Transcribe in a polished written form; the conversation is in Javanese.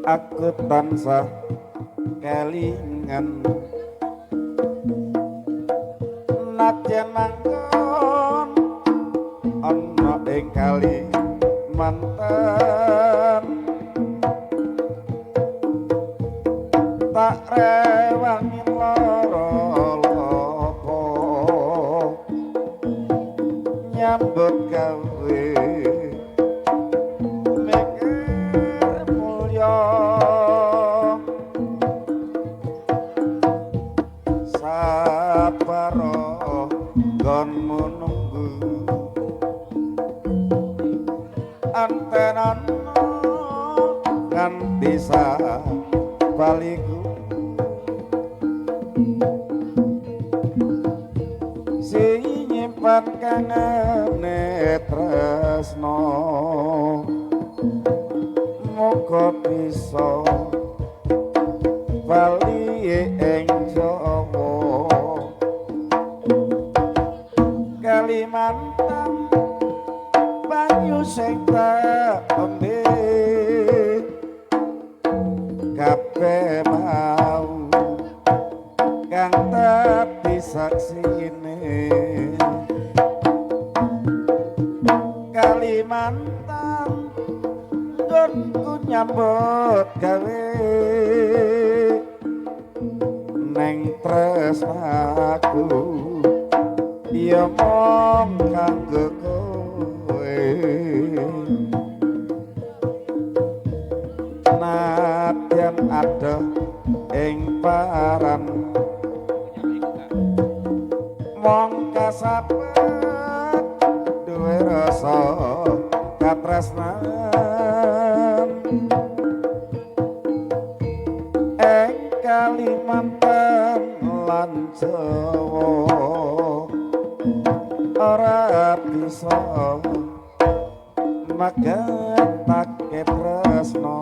Aku tansah kelingan nadyan manggon ana ing Kalimantan, tak rewangi lara lopo nyambut gawe mikir mulya. Sabar nggonmu nunggu antenana nganti sabaliku, sing nyimpan kangene tresno muga bisa bali ing Jawa. Kalimantan banyu sing tak ombe kabeh mau kang dadi saksine. Kalimantan nggonku nyambut gawe neng tresnaku ya mung kanggo kowe. Nadyan adoh ing paran mung kasabet duwe rasa katresnan ing Kalimantan lan Jawa ora bisa magetake tresno.